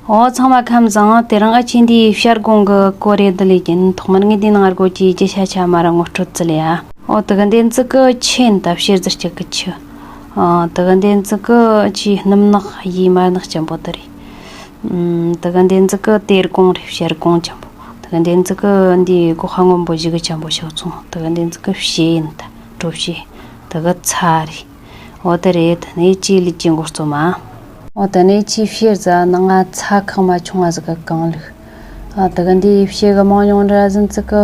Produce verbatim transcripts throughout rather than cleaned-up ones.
ཨོ་ཚང་མ་ཁམས་བཟང་། དེ་རིང་ཨ་ཆེ་འདིའི་བྱ་སྒོང་གི་གོ་རེ་འདི་ལས་ཀྱིན་ཐོག་མར་ངས་འདི་ནང་སྒོ་གྱི་རྒྱུ་ཤ་ཆ་མ་ར་ངོ་སྤྲོད་ཙི་ལེ་ཡ། ཨོ་དེ་ག་འདི་ཚིག་གི་ཆེ་ཡིན་ད་བྱེ་ཟུར་གཅིག་གི་ཆུ། ཨོ་དེ་ག་འདི་ཚིག་གི་ཆེ་སྣུམ་ནག་ཡི་མ་ནག་ཅན་པོ་དེ་རེད། ཨམ་དེ་ག་འདི་ཚིག་གི་དེ་སྒོང་རེད། བྱ་སྒོང་ཅན་པོ། དེ་ག་འདི་ཚིག་གི་འདི་སྒོ་ཧ་སྔོན་པོ་བཞི་གི་ཅན་པོ་ཤོག་ཚོང་། དེ་ག་འདི་ཚིག་གི་བྱེ་ཡིན་ད་གྲོ་བྱེ། དེ་ག་ཚ་རེད། འོ་དེ་རེད། དེ་ནས་ཅི་ལི་ཅི་མགོ་རྩོམ་མ། འོ་དེ་ནས་ཅི་ཕྱིར་ཟ་ནང་ང་ཚ་ཁག་མ་ཆུང་བ་ཟིག་གི་གང་ལུགས། ཨ་དེ་ག་འདི་ཕྱེ་གི་མང་ཉུང་འདྲ་ཟིན་ཙི་གི་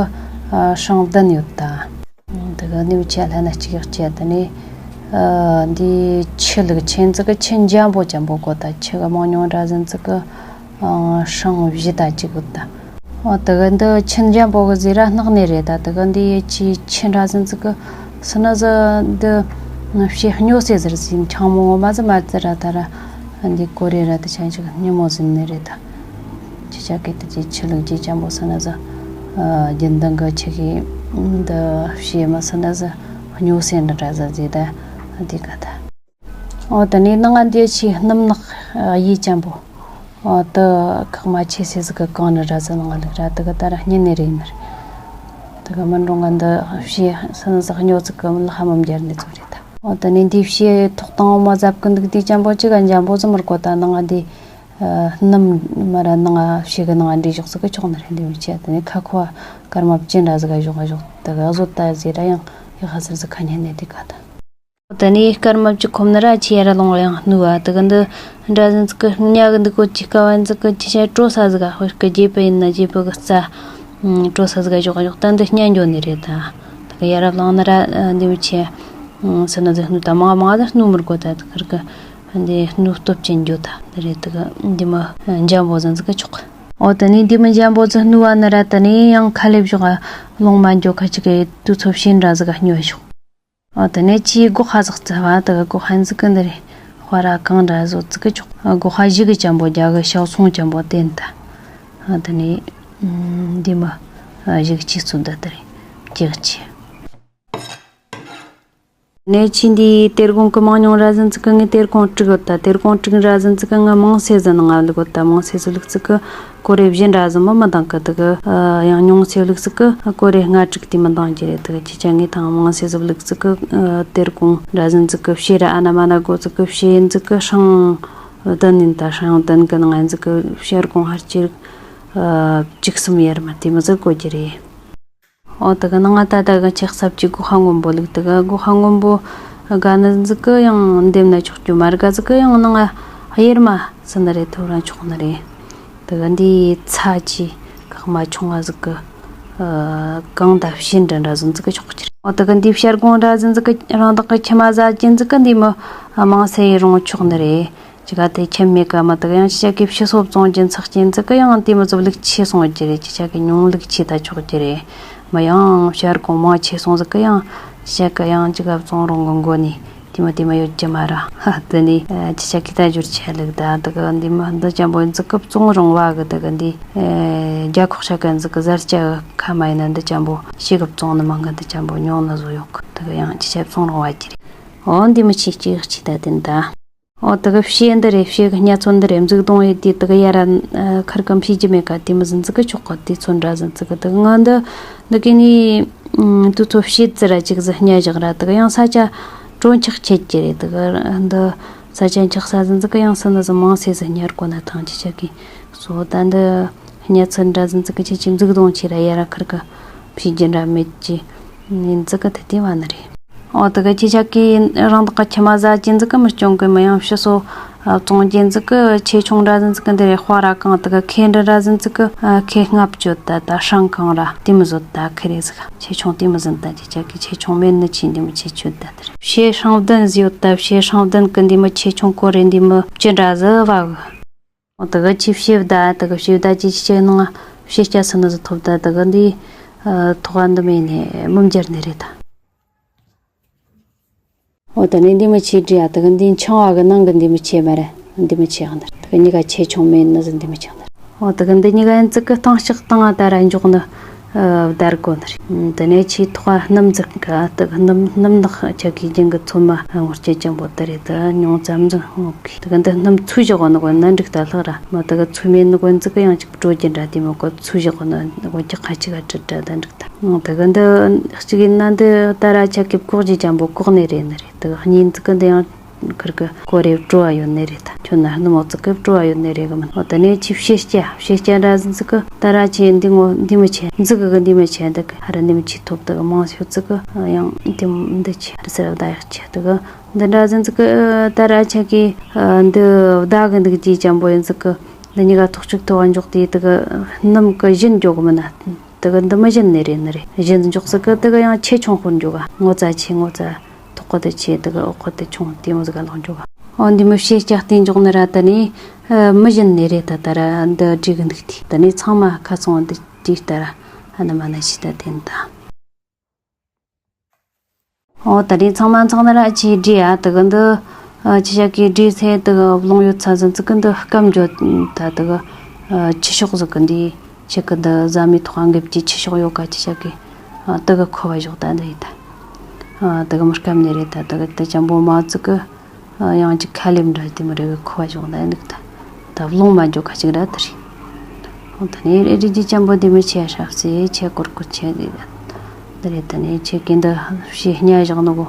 ཨ་ཧྲང་བདུན་ཡོད་ད། དེ་ག་ནིམ་ཆ་ལྷ་ན་གཅིག་ཡག་ཆེ། དེ་ནས་ཨ་འདི་ཆུ་ལུགས་ཆེན་ཙི་གི་ཆུ་འཇམ་པོ་འཇམ་པོ་གོ་ད། ཆུ་གི་མང་ཉུང་འདྲ་ཟིན་ཙི་གི་ཨ་ཧྲང་བཞི་ད་གཅིག་ཡོད་ད། ཨོ་དེ་ག་འདི་ཆུ་འཇམ་པོ་གི་ཟེར་ར་སྣག་ནས་རེད་ད། དེ་ག་འདི་ཡེ་ཆི་ཆུ་འདྲ་ཟིན་ཙི་གི་སི་ན་ཟི་འདི་ཕྱེ་སྨྱོ་སེ་ཟེར་ཟིན་ཆང་མོ་ངོ་མ་ཟི་མ་ཙི་ར་ད་ར་འདི་གོ་རེ་ར་དེ་ཆ་ཅིག་སྙི་མོ་ཟིན་ནས་རེད་ད། ཆི་ཆ་གེ་དེ་ཅི་ཆུ་ལུགས་ཅི་ཅན་པོ་སི་ན་ཟི་རྒྱུན་ལྡན་གི་ཆུ་གི་འདི་ཕྱེ་མ་སི་ན་ཟི་སྨྱོ་སེ་འདྲ་འདྲ་ཟི་ཟེར་ད་འདི་ག་ད། འོ་དེ་ནས་ནང་ང་འདི་ཆི་སྣུམ་ནག་ཡི་ཅན་པོ། འོ་དེ་ཁག་མ་ཆེ་སེ་ཟིག་གི་གང་ནི་ར་ཟི་ནང་ང་ལུག་ར་དེ་གི་ད་ར་སྙིང་ནས་རེད་ནི་རེད། དེ་གི་མི་འགྲོ་ང་འདི་ཕྱེ་སི་ན་ཟི་སྨྱོ་ཙི་གི་ལ་ཧ་མམ་རྒྱར་ནི་ཙུ་རེད་ད། འོ་དེ་ནས་འདི་ཕྱེ་ཐོག་དང་འོ་མ་ཟབ་གི་འདུག་དེ་ཅན་པོ་ཅི་ག་འཇམ་པོ་ཟི་མི་ར་གོ་ད། ནང་ང་འདི་སྣུམ་མ་ར་ནང་ང་ཕྱེ་གི་ནང་ང་འདྲེས་ཞོག་ཟི་གི་ཆོག་ནི་རེད། འདི་མི་ཆེ་དེ་ནས་ཁ་ཁོ་སྐར་མ་བཅུ་འདྲ་ཟི་ག་ཞོག་ག་ཞོག་དེ་གི་བཟོ་ད་ཟེར་ར་ཡང་ཡག་ཧ་ཟིར་ཟི་ཁ་ཉན་ནས་དེ་ག་ད། དེ་ནས་སྐར་མ་བཅུ་ཁོམ་ནི་ར་ཆི་ཡ་ར་ལོང་བ་ཡང་སྣུ་བ་དེ་གི་འདི་འདྲ་ཟིན་ཙི་གི་སྙ་གི་འདི་གོ་ཅི་ཀ་བ་ཡིན་ཙི་གི་ཅི་ཤ་དྲོ་ས་ཟི་ག་ཧོར་གི་རྒྱས་པ་ཡིན་ན་རྒྱས་པ་གི་རྩ་དྲོ་ས་ཟི་ག་ཞོག་ག་ཞོག་ད་འདི་སྙ་འགྱོ་ནི་རེད་ད། དེ་གི་ཡ་ར་ལོང་ནི་ར་འདི་མི་ཆེ་སི་ན་ཟི་སྣུ་ད་མང་མང་ཟི་སྣུ་མི་ར་གོ་ད། དེ་ཁར་གི་འདི་སྣུ་སྟོབས་ཅན་འགྱོ་ད་འདི་རེད། དེ་གི་འདི་མི་འཇམ་པོ་ཟིན་ཙི་གི་ཆོག་འོ་དེ་ནས་འདི་མི་འཇམ་པོ་ཟི་སྣུ་བ་ནི་ར་དེ་ནས་ཡང་ཁ་ལེབ་ཞོག་ལོང་མ་འགྱོ་ཁ་ཅིག་གི་དུས་ཚོད་ཕྱིན་འདྲ་ཟི་ག་སྨྱོ་ཞོག་འོ་དེ་ནས་ཆི་སྒོ་ཧ་ཟག་རྩ་བ་དེ་གི་སྒོ་ཧན་ཟི་གི་འདི་རེད། དཔའ་ར་གང་འདྲ་བཟོ་ཙི་གི་ཆོག་སྒོ་ཧ་བཞི་གི་ཅན་པོ་རྒྱ་གི་ཤའོ་སོང་ཅན་པོ་བསྟན་ད། འོ་དེ་ནས་འདི་མི་བཞི་གི་ཆི་ཚུ་འདི་དེ་རེད། ཅི་གི་ཆི། ནས་ཆི་འདི་དེར་གོང་གི་མང་ཉུང་ར་ཟིན་ཙི་གི་ངས་དེར་གོང་དྲུག་ཡོད་ད། དེར་གོང་དྲུག་ར་ཟིན་ཙི་གི་ང་མང་སེ་ཟི་ནང་ང་ལུག་ཡོད་ད། མང་སེ་ཟི་ལུག་ཙི་གི་གོ་རེ་བཞི་འདྲ་ཟིན་མི་མི་འདང་གི། དེ་གི་ཡང་ཉུང་སེ་ལུག་ཙི་གི་གོ་རེ་ལྔ་དྲུག་དེ་མི་འདང་གི་རེད། དེ་གི་ཅི་ཆ་ངས་ཐང་མང་སེ་ཟི་ལུག་ཙི་གི་དེར་གོང་ར་ཟིན་ཙི་གི་ཕྱེ་ར་ཨ་ན་མ་ན་གོ་ཙི་གི་ཕྱེ་ཡིན་ཙི་གི་ཧྲང་བདུན་ཡིན་ད། ཧྲང་བདུན་གི་ནང་ཡིན་ཙི་གི་བྱ་སྒོང་ཧར་ཅིག་བཅུ་གསུམ་ཡར་མ་དེ་མི་ཟི་གོ་གི་རེད། འོ་དེ་གི་ནང་ང་ད་ད་གི་ཆེ་ས་བཅུ་སྒོ་ཧ་སྔོན་པོ་ལུག་དེ་གི་སྒོ་ཧ་སྔོན་པོ་ག་ནི་ཟི་གི་ཡང་འདེམ་ན་ཆོག་རྒྱུ་མ་ར་ག་ཟི་གི་ཡང་ནང་ང་གཡེར་མ་ཟི་ནི་རེད། ཐོ་ར་ཆོག་ནི་རེད། དེ་གི་འདི་ཚ་ཆི་ཁག་མ་ཆུང་བ་ཟི་གི་གང་ད་ཕྱིན་འདྲ་འདྲ་ཟིན་ཟི་གི་ཆོག་ཅི་རེད། འོ་དེ་གི་འདི་བྱ་སྒོང་འདྲ་ཟིན་ཟི་གི་རང་དག་གི་ཁྱི་མ་ཟ་ཅན་ཟི་གི་འདི་མི་མང་སེ་ཡི་རུང་ཆོག་ནི་རེད། ཅི་ག་དེ་ཁྱིམ་མེད་ཀ་མ་དག་ཡང་ཅི་ཆ་གི་ཕྱི་སོ་བཙོང་རྒྱུ་ཚགས་ཅན་ཙི་གི་ཡང་དེ་མི་ཚོ་ལུག་ཆེ་སོང་རྒྱུ་རེད། ཅི་ཆ་གི་ཉུང་ལུག་ཆེ་ད་ཆོག་རྒྱུ་རེད། མི་ཡང་བྱ་སྒོང་མང་ཆེ་སོང་ཙི་གི་ཡང་ཅི་ཆ་གི་ཡང་ཅི་ག་བཙོང་རུང་གི་མགོ་ནས་དེ་མི་དེ་མི་ཡོད་རྒྱུ་མ་ར། ཧ་དེ་ནས་ཅི་ཆ་གི་ད་འཇུར་ཆ་ལུག་ད་དེ་གི་འདི་མི་འདི་ཅན་པོ་ཡིན་ཙི་གི་བཙོང་རུང་བ་གི་དེ་གི་འདི་རྒྱ་ཁོག་ཆ་གི་ཡིན་ཙི་གི་གཟར་ཆ་གི་ཁ་མ་ཡིན་ན་འདི་ཅན་པོ་ཤི་གི་བཙོང་ནི་མང་གི་འདི་ཅན་པོ་ཉུང་ནི་བཟོ་ཡོད་གི། དེ་གི་ཡང་ཅི་ཆ་བཙོང་རུང་བ་རྒྱུ་རེད། འོ་འདི་མི་ཆེ་ཅི་གི་ཆེ་ད་དེ་ད། འོ་དེ་གི་བྱེ་འདི་རེད། བྱེ་གི་སྙ་ཚོན་འདི་རེད། མཛུག་སྡོང་ཡོད་དེ་དེ་གི་ཡ་ར་ཁར་གི་ཕྱི་རྒྱུ་མེད་ཀ་དེ་མི་ཟིན་ཙི་གི་ཆོག་གི། དེ་ཚོན་འདྲ་ཟིན་ཙི་གི་དེ་གི་ང་འདི་འདི་གི་ནི་དུས་ཚོད་བྱེ་ཙི་ར་ཅིག་ཟི་སྙ་བཞག་ར་དེ་གི་ཡང་ས་ཆ་གྲོན་ཆག་ཆེད་ཀྱི་རེད། དེ་གི་འདི་ས་ཆ་འཁྱག་ས་ཟིན་ཙི་གི་ཡང་སི་ནི་ཟི་མང་སེ་ཟི་སྙ་ར་གོ་ན་ཐང་ཅི་ཆ་གི་སོ་ད་འདི་སྙ་ཚོན་འདྲ་ཟིན་ཙི་གི་ཅི་ཅི་མཛུག་སྡོང་ཆེ་ར་ཡ་ར་ཁར་གི་ཕྱི་རྒྱུ་འདྲ་མེད་ཀྱི་ཡིན་ཙི་གི་དེ་དེ་བ་ནི་རེད། འོ་དེ་གི་ཅི་ཆ་གི་རང་དག་གི་ཁྱི་མ་ཟ་ཅན་ཙི་གི་མི་སྐྱོང་གི་མི་ཡང་ཕྱི་སོ་བཙོང་ཅན་ཙི་གི་ཆེ་ཆུང་འདྲ་ཟིན་ཙི་གི་འདི་རེད། དཔའ་ར་གང་དེ་གི་ཁེ་འདྲ་འདྲ་ཟིན་ཙི་གི་ཁེ་ལྔ་བཅོ་ད་ད་ཧྲང་གང་ར་དེ་མི་བཟོ་ད་ཁེ་རེ་ཟི་ག་ཆེ་ཆུང་དེ་མི་ཟིན་ད་ཅི་ཆ་གི་ཆེ་ཆུང་མེད་ནི་ཆེ་འདི་མི་ཆེ་ཆུ་ད་དེ་རེད། བྱེ་ཧྲང་བདུན་ཟི་ཡོད་ད། བྱེ་ཧྲང་བདུན་གི་འདི་མི་ཆེ་ཆུང་གོ་རེ་འདི་མི་བཅུ་འདྲ་ཟི་བ་གི། འོ་དེ་གི་ཆི་བྱེ་བ་ད་དེ་གི་བྱེ་བ་ད་ཅི་ཆི་ཆི་ནང་བྱེ་སྐྱ་སི་ནི་ཟི་ཐོབ་ད་དེ་གི་འདི་ཐོག་འདི་མེད་ནས་མུམ་སྦྱར་ནི་རེད་ད། འོ་དེ་ནས་འདི་མི་ཆི་བྲིས་ཡ་དེ་གི་འདི་འཆང་བ་གི་ནང་གི་འདི་མི་ཆི་མ་རེད། འདི་མི་ཆི་ཡང་ནི་རེད། དེ་གི་གཉིས་ཀ་ཆེ་ཆུང་མེད་ནི་ཟི་འདི་མི་ཆི་ཡང་ནི་རེད། འོ་དེ་གི་འདི་གཉིས་ཀ་ཡིན་ཙི་གི་སྟེང་ཕྱག་སྟེང་ང་ད་ར་འཇོག་ནི་ བརྡར་དགོས་ནི་རེད། དེ་ནས་ཆེས་ཐོག་སྣུམ་འཛུགས་ག་དེ་གི་སྣུམ་སྣུམ་ནག་ཆ་གི་རྒྱུན་གི་ཚོད་མ་ངོ་སྐྱེ་ཅན་པོ་དེ་རེད། དེ་ཉུང་ཙམ་ཟིག་ངོ་གི་དེ་གི་འདི་སྣུམ་ཚོས་བཞག་གོ་ནི་གོ་ན་འགྲིག་ད་ལྷག་ར་མ་དེ་གི་ཚོས་མེད་ནི་གོ་འཛུགས་གི་ཡང་ཅིག་སྤྲོ་རྒྱུ་འདྲ་དེ་མོ་གོ་ཚོས་བཞག་གོ་ནི་གོ་རྒྱུ་ཁ་ཅིག་ག་དྲི་འདྲ་ད་འགྲིག་ད། དེ་གི་འདི་གཅིག་ཡིན་ན་འདི་ད་ར་ཆ་གི་བཀོག་རྒྱུ་ཅན་པོ་བཀོག་ནི་རེད་ནི་རེད། དེ་གི་གཉིས་འཛུགས་གི་འདི་ཡང་ཁིར་གི་ཀོ་རེ་བྲོ་བ་ཡོད་ནི་རེད། ད་ཁྱོད་ན་སྣུམ་འོག་ཙི་གི་བྲོ་བ་ཡོད་ནི་རེད་གི་མིན། འོ་དེ་ནས་ཆི་བཤད་སྐྱ་བཤད་སྐྱ་འདྲ་ཟིན་ཙི་གི་ད་ར་ཆི་འདི་ངོ་འདི་མི་ཆེ་འཛི་གི་གི་འདི་མི་ཆེ་འདི་གི་ཧ་ར་འདི་མི་ཆེ་ཐོབ་དི་གི་མང་ཤོས་ཙི་གི་ཡང་འདི་འདི་ཆེ་ཧ་ར་སེ་ར་བདག་ཡག་ཆེ་དི་གི་འདི་འདྲ་ཟིན་ཙི་གི་ད་ར་ཆ་གི་འདི་བདག་གི་འདི་གི་ཅི་ཅམ་པོ་ཡིན་ཙི་གི་འདི་གཉིས་ཀ་ཐོག་གཅིག་ཐོག་འཇོག་དེ་དི་གི་སྣུམ་གི་བཞིན་འཇོག་གི་མིན་ན། དེ་གི་འདི་མི་བཞིན་ནི་རེད་ནི་རེད། བཞིན་འཇོག་ས་གི་དེ་གི་ཡང་ཆེ་ཆུང་སྐོར་འཇོག་ག་ངོ་ཚ་ཆེ་ངོ་ཚ་ཐོག་གི་དེ་ཆེ་དེ་གི་འོག་གི་དེ་ཆུང་དེ་མོ་ཟིག་ག་ལོག་འཇོག་ག་འོ་འདི་མི་བཤད་ཀྱག་སྟེ་འཇོག་ནི་ར་ད་ནི་མི་བཞིན་ནི་རེད། ད་ད་ར་འདི་བྲིས་གི་འདུག་དེ་ད་ནི་ཚང་མ་ཁ་སང་འདི་བྲིས་ལྟ་ར་ཨ་ན་མ་ན་ཞིག་ད་དེ་ནི་ད། འོ་ད་རེས་ཚང་མ་ཚང་ན་ར་ཆེ་བྲིས་ཨ་དེ་གི་འདི་ཆི་ཞག་གི་བྲིས་ཚེ་དེ་གི་རླུང་ཡོད་ཚ་ཟིན་ཙི་གི་འདི་སྐམ་འཇོ་ད་དེ་གི་ཆི་ཤོག་ཟིག་གི་འདི་ཆི་གི་འདི་ཟ་མའི་ཐོག་འགེབས་ཀྱི་ཆི་ཤོག་ཡོད་ག་ཆི་ཞག་གི་དེ་གི་ཁོ་བ་ཞོག་ད་འདི་ཡིན་ད་དེ་གི་མི་སྐམ་ནི་རེད། ད་དེ་གི་དེ་ཅམ་པོ་མ་ཙི་གི་ཡང་ཅིག་ཁ་ལེམ་འདྲ་དེ་མི་རེ་བའི་ཁོ་བ་ཞོག་ད་འདུག་ད་ད་རླུང་མ་འཇོ་ག་ཅིག་ར་དེ་རེད། འོ་ད་ནི་རི་རི་ཅི་ཅམ་པོ་དེ་མི་ཆེ་ཧྲབ་སེ་ཆེ་ཀོར་ཀོར་ཆེ་དེ་རེད། ད་ནི་ཆེ་གི་འདི་ཤེས་སྙ་བཞག་ནོ་གོ་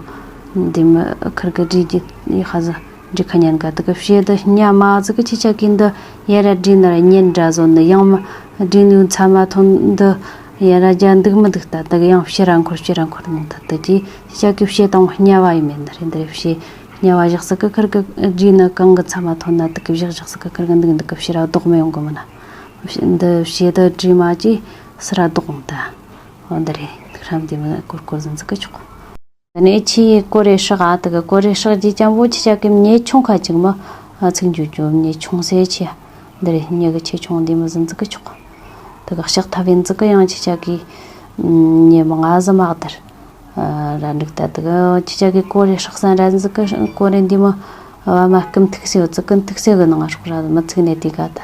འདི་མི་ཁིར་གི་རི་ཅི་ཡི་ཧ་ཟི་འདི་ཁ་ཉན་ག་དེ་གི་ཤེས་དེ་སྙ་མ་ཟི་གི་ཆི་ཆ་གི་འདི་ཡ་ར་འདྲི་ན་ར་ཉན་འདྲ་བཟོ་ནི་ཡང་མི་འདྲི་ནུ་ཚ་མ་ཐོན་འདི་ཡ་ར་རྒྱ་འདུག་མི་འདུག་ད་དེ་གི་ཡང་ཤེས་ར་འཁོར་ཤེས་ར་འཁོར་ནི་ད་དེ་ཅི་ཆི་ཆ་གི་ཤེས་དང་སྙ་བ་ཡི་མེད་ནི་རེད། འདི་རེ་ཤེས་སྙ་བ་བཞག་ས་གི་ཁིར་གི་འདྲི་ནི་གང་གི་ཚ་མ་ཐོན་ན་དེ་གི་བཞག་བཞག་ས་གི་ཁིར་གི་འདུག་འདུག་གི་ཤེས་ར་ལྡོག་མི་ཡོང་གི་མི་ན། འདི་ཞེ་དྲག་བྲིས་མ་ཅི་སི་ར་ལྡོག་འོང་ད། འོ་འདི་རེད། ཧྲམ་དེ་མི་ཀོར་ཀོར་ཟིན་ཙི་གི་ཆོག་འདི་ནས་ཆི་ཀོ་རེ་ཧྲག་ཨ་དི་གི་ཀོ་རེ་ཧྲག་ཅི་ཅམ་པོ་ཆི་ཆ་གི་མྱེ་ཆུང་ཁ་ཅིག་མ་ཚིག་འཇུ་འཇུ་མྱེ་ཆུང་སེ་ཆི། འདི་རེད། མྱེ་གི་ཆེ་ཆུང་དེ་མི་ཟིན་ཙི་གི་ཆོག་དི་གི་ལྕགས་ཐབ་ཡིན་ཙི་གི་ཡང་ཆི་ཆ་གི་མྱེ་མ་ང་ཟི་མ་དར་ར་འགྲིག་ད། དི་གི་ཆི་ཆ་གི་ཀོ་རེ་ཧྲག་སན་ར་ཟིན་ཙི་གི་ཀོ་རེ་འདི་མ་བ་མ་སྐུམ་ཐིག་སེ་ཡོད་ཙི་སྐུམ་ཐིག་སེ་གི་ནང་ཧྲོག་ར་མི་ཚིག་ནས་དི་ག་ད།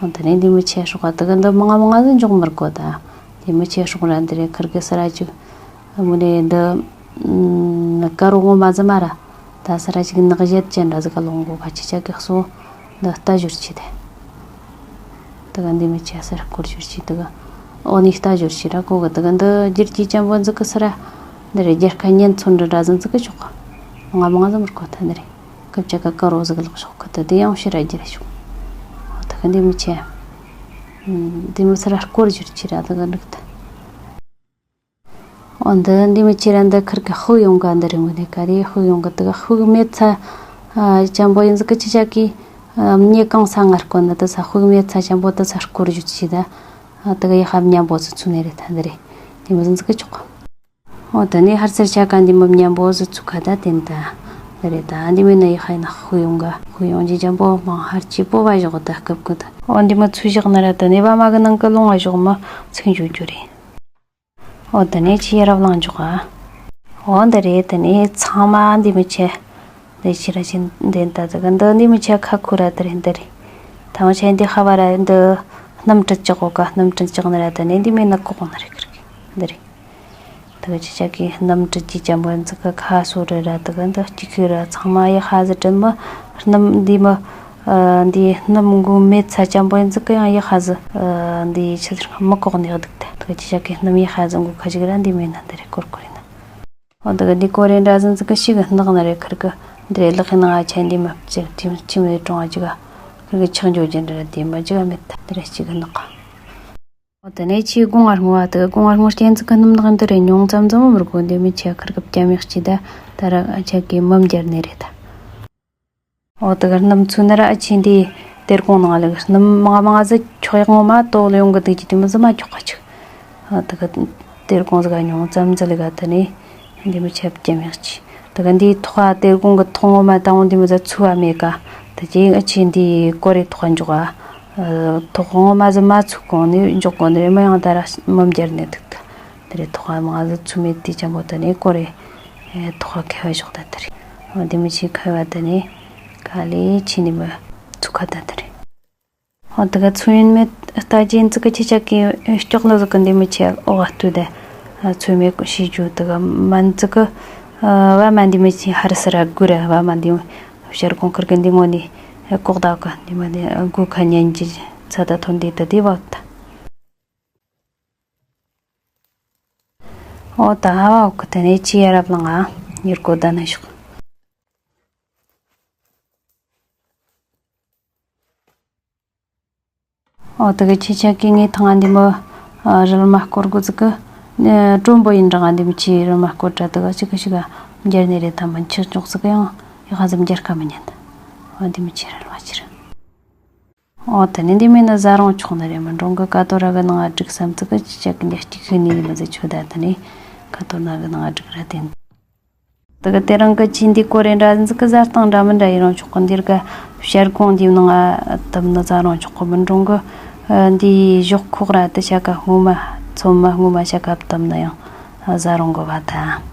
འོ་དེ་ནས་འདི་མི་ཆེ་ཧྲོག་ག་དེ་གི་འདི་མང་ང་མང་ང་ཟིག་འཇོག་མི་དགོས་ད། འདི་མི་ཆེ་ཧྲོག་ར་འདི་རེ་ཁིར་གི་སི་ར་ཅིག་མི་ནས་འདི་དཀར་བོ་ངོ་མ་ཟི་མ་ར་ད་སི་ར་ཅིག་ནག་བཞད་ཅན་ར་ཟིག་ག་ལོང་གོ་ག་ཆི་ཆ་གི་སོ་འདི་རྟ་བཞུར་ཆི་དེ། དེ་གི་འདི་མི་ཆེ་སི་ར་སྐོར་བཞུར་ཆི་དེ་གི་འོ་ནི་རྟ་བཞུར་ཆི་ར་གོ་གི་དེ་གི་འདི་སྒྱུར་ཅི་ཅམ་པོ་ཟིག་གི་སི་ར་འདི་རེ་རྒྱལ་ཁ་ཉན་ཚོན་འདྲ་འདྲ་ཟིག་ཟིག་གི་ཆོག་ག་མང་ང་མང་ང་ཟིག་མི་དགོས་ད་འདི་རེ། སྐབས་ཅིག་ག་དཀར་བོ་ཟིག་ལོག་ཤོག་གི་དེ་དེ་ཡང་ཕྱིར་ར་རྒྱུ་རེ་ཤོག་འོ་ད་གི་འདི་མི་ཆེ། འདི་མི་སི་ར་སྐོར་བཞུར་ཆི་ར་དེ་གི་འགྲིག་ད། འོ་འདི་འདི་མི་ཆེ་ར་འདི་ཁིར་གི་ཧུ་ཡོང་ག་འདི་རེ་མི་ནས་ག་རེ་ཧུ་ཡོང་གི་དེ་གི་ཧུ་མེད་ཚ་ཅམ་པོ་ཡིན་ཟིག་གི་ཆི་ཆ་གི་མྱེ་གང་ས་ང་སྐོར་ན་དེ་ས་ཧུ་མེད་ཚ་ཅམ་པོ་དེ་ས་སྐོར་བཞུར་ཆི་ད། དེ་གི་ཡི་ཧ་མཉམ་པོ་སི་ཚུ་ནས་རེ་ད་འདི་རེ་འདི་མི་ཟིན་ཟིག་གི་ཆོག་འོ་ད་ནི་ཧར་སེར་ཆ་ག་འདི་མི་མཉམ་པོ་ཟི་ཚུགས་ཁ་ད་བསྟན་ད། འདི་རེད་ད། འདི་མི་ན་ཡི་ཧ་ཡི་ན་ཧུ་ཡོང་ག་ཧུ་ཡོང་ཅི་ཅམ་པོ་མང་ཧར་ཅི་པོ་བ་ཞོག་ད་སྐབས་ཀུ་ད། འོ་འདི་མི་ཚུ་ཞག་ན་ར་ད་ནི་བ་མ་གི་ནང་གི་ལོང་བ་ཞོག་མ་ཚིག་འཇུ་རྒྱུ་རེད། འོ་ད་ནི་ཆི་ཡ་རབ་ལང་ཞོག་ཨ། འོ་འདི་རེད། ད་ནི་ཚང་མ་འདི་མི་ཆེ། འདི་ཕྱི་ར་ཅི་འདི་ད་ད་ག་འདི་འདི་མི་ཆེ་ཁ་ཁུ་ར་ད་རེད་འདི་རེད། ད་འོ་ཆེ་འདི་ཧ་བ་ར་འདི་སྣུམ་དྲི་ཅག་གོ་ག་སྣུམ་དྲི་ཅག་ན་ར་ད་ནི་འདི་མི་ན་ཀོ་གོ་ན་རེད་ཁིར་གི་འདི་རེད། ད་གི་ཅི་ཅག་གི་སྣུམ་དྲི་ཅི་ཅམ་པོ་ཡིན་ཙི་གི་ཁ་སོ་རི་ར་ད་གི་འདི་གཅིག་གི་ར་ཚང་མ་ཡི་ཧ་ཟི་དྲན་མི་སྣུམ་འདི་མི་འདི་སྣུམ་གོ་མེད་ཚ་ཅམ་པོ་ཡིན་ཙི་གི་ཡང་ཡི་ཧ་ཟི་འདི་ཆི་ཟེར་མི་ཀོག་ནི་འདུག་ད། ད་གི་ཅི་ཅག་གི་སྣུམ་ཡི་ཧ་ཟི་གོ་ཁ་ཅིག་ར་འདི་མེད་ན་འདི་རེ་ཀོར་ཀོར་ཡིན་ན། འོ་ད་གི་འདི་ཀོ་རེ་འདྲ་ཟིན་ཙི་གི་ཤི་གི་ནག་ན་རེ་ཁིར་གི་འདི་རེ་ལག་ཡིན་ང་ཆ་འདི་མི་ཅི་ཅི་ཅི་མི་ཀྲོང་ཨ་ཅི་ག་ཁིར་གི་ཆག་འཇོ་ཅི་འདྲ་ར་འདི་མ་ཅི་ག་མེད་ད་འདི་རེ་ཅི་གི་ནག་འོ་ད་ནས་ཆི་སྒོང་ང་སྔོ་བ་དེ་སྒོང་ང་སྔོ་སྐྱེན་ཙི་གི་སྣུམ་ནག་འདི་རེ་ཉུང་ཙམ་ཙམ་མི་དགོས། འདི་མི་ཆེ་ཁིར་གི་བཅའ་མེད་ཅི་ད་ད་ར་ཨ་ཆ་གི་མམ་རྒྱར་ནི་རེད་ད། འོ་ད་གི་སྣུམ་ཚུ་ནི་ར་ཨ་ཆི་འདི་དེར་གོང་ནང་ལ་གི་སྣུམ་མང་མང་ཟི་ཁྱོག་ཡག་ངོ་མ་ཏོ་ལ་ཡོང་གི་འདུག་ཅི་དེ་མི་ཟི་མ་ཁྱོག་ག་ཅིག་འོ་ད་གི་དེར་གོང་ཟི་ག་ཉུང་ཙམ་ཟི་ལ་ག་ད་ནི། འདི་མི་ཆབ་ཀྱི་མེད་ཅི། ད་ག་འདིའི་ཐོག་ག་དེར་གོང་གི་ཐོག་ངོ་མ་དང་འདི་མི་ཟ་ཚུ་བ་མེད་ཀ་ད་ཅི་ཨ་ཆི་འདི་ཀོ་རེ་ཐོག་ག་འཇོག་ག་ཐོག་ངོ་མ་ཟ་མ་ཚུགས་གོང་ནི་འཇོག་གོང་ནི་རེ་མ་ཡང་ད་ར་མམ་རྒྱར་ནི་འདུག་ད། དེ་རེ་ཐོག་ག་མ་ཟ་ཚུ་མེད་དེ་ཅམ་པོ་ད་ནི་ཀོ་རེ་ཐོག་ག་ཁེ་བ་ཞོག་ད་དེ་རེ། འདི་མི་ཆི་ཁེ་བ་ད་ནི་ག་ལེ་ཆི་ནི་མི་ཚུགས་ཁ་ད་དེ་རེ། འོ་དེ་ག་ཚུ་ཡིན་མེད་ལྟ་ཅན་ཙི་གི་ཆི་ཆ་གི་སྐྱོག་ལ་ཟིག་གི་འདི་མི་ཆེ་ཨོ་ག་ཏུ་དེ་ཚུ་མེད་ཤི་ཇུ་དེ་ག་མན་ཙི་གི་བ་མ་འདི་མི་ཆེ་ཧར་སི་ར་གུ་ར་བ་མ་འདི་ཤར་གོང་ཁུར་གི་འདི་ངོ་ནི་ལྐོག་ད་གི་འདི་མ་འདི་གུ་ཁ་ཉན་ཅི་ཚ་ད་ཐོན་འདི་ད་འདི་བ་ད། ཨོ་ད་ཧ་བ་ཨོ་ཁུ་དེ་ནས་ཅི་ཡ་རབ་ལང་ང་ཉེར་གོ་ད་ན་ཤོག་ཨོ་དེ་གི་ཆེ་ཆ་གི་ངའི་ཐང་འདི་མོ་རིལ་མ་སྐོར་གོ་ཟིག་གི་ཀྲོན་པོ་ཡིན་རང་འདི་མོ་ཆེ་རིལ་མ་སྐོར་དྲ་དེ་ག་ཅི་གི་ཞིག་ག་འཇར་ནི་རེ་ཐ་མ་ཆི་ཅོག་ཟིག་གི་ཡང་ཡ་ཧ་ཟམ་འཇར་ཁ་མི་ཉན་ད། ཨོ་འདི་མོ་ཆེ་རིལ་མ་ཆེ་ར། ཨོ་དེ་ནི་འདི་མོ་ན་ཟ་རང་ཆོག་ནི་རེད་མི་འགྲོང་གི་ཀ་ཏོ་ར་གི་ནང་ང་སྒྲིག་བསམ་ཙི་གི་ཅི་ཅག་གི་འདི་གཅིག་ཤི་ནི་ཡིན་མི་ཟི་ཆོ་ད་དེ་ནི་ཀ་ཏོ་ན་གི་ནང་ང་སྒྲིག་ར་དེ། དེ་གི་དེ་རང་གི་ཆི་འདི་སྐོར་རེ་འདྲ་ཟིག་གི་ཟ་སྟངས་འདྲ་མི་འདྲ་ཡིན་རང་ཆོག་གི་འདིར་ག་ཤར་གོང་འདི་ནང་ང་དམ་ནི་ཟ་རང་ཆོག་གི་མི་འགྲོང་གི་འདི་ཞོག་ཁོག་ར་དེ་ཤ་ཀ་སྔོ་མ་ཚོད་མ་སྔོ་མ་ཤ་ཀ་དམ་ནི་ཡང་ཟ་རང་གི་བ་ད།